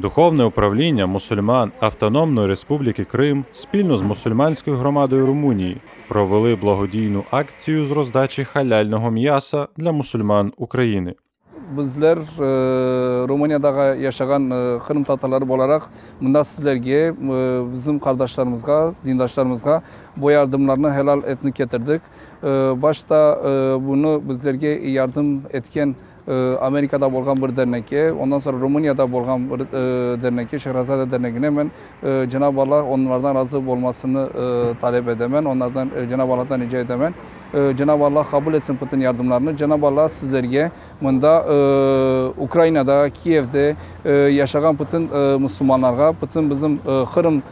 Духовне управління мусульман Автономної Республіки Крим спільно з мусульманською громадою Румунії провели благодійну акцію з роздачі халяльного м'яса для мусульман України. Bizler Rumuniyada yaşağan Qırım tatarları bolaraq mında sizlerge, bizim qardaşlarımızğa, dindaşlarımızğa bu yardımlarnı, helal etni ketirdik. Başta bunı bizlerge yardım etken Amerikada bolğan bir dernekke, ondan soñra Rumuniyada bolğan bir dernekke, Şehrazade dernegine men Cenab-ı Alla onlardan razı bolmasını talep etemen, onlardan Cenab-ı Alladan rica etemen. Cenab-ı Alla qabul etsin bütün yardımlarnı. Cenab-ı Alla sizlerge mında Ukrainada, Kiyevde yaşağan bütün musulmanlarğa, bütün bizim Qırım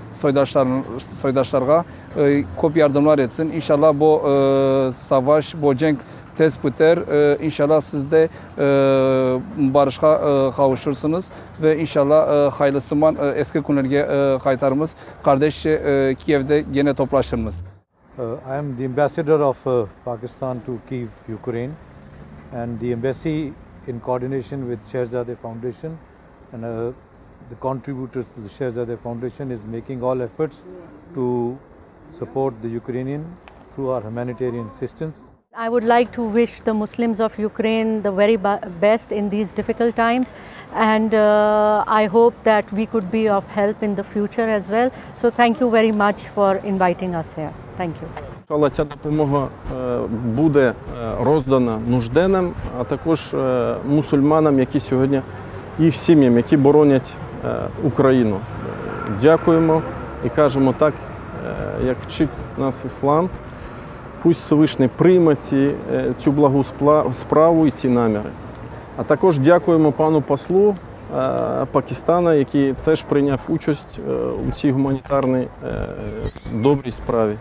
soydaşlarğa köp yardımlar etsin. İnşallah bu savaş, bu cenk tez biter. İnşallah siz de barışqa qavuşursıñız ve inşallah hayırlısıman eski künlerge qaytarmız, qardeşçe Kiyevde kene toplaşırmız. I am the ambassador of Pakistan to Kiev, Ukraine, and the embassy, in coordination with Shehzade Foundation and the contributors to the Shehzade Foundation, is making all efforts to support the Ukrainian through our humanitarian assistance. I would like to wish the Muslims of Ukraine the very best in these difficult times, and I hope that we could be of help in the future as well. So, thank you very much for inviting us here. Thank you. Але ця допомога буде роздана нужденним, а також мусульманам, які сьогодні, їх сім'ям, які боронять Україну. Дякуємо і кажемо так, як вчить нас іслам. Пусть Всевишній прийме цю благу справу і ці наміри. А також дякуємо пану послу Пакистана, який теж прийняв участь у цій гуманітарній добрій справі.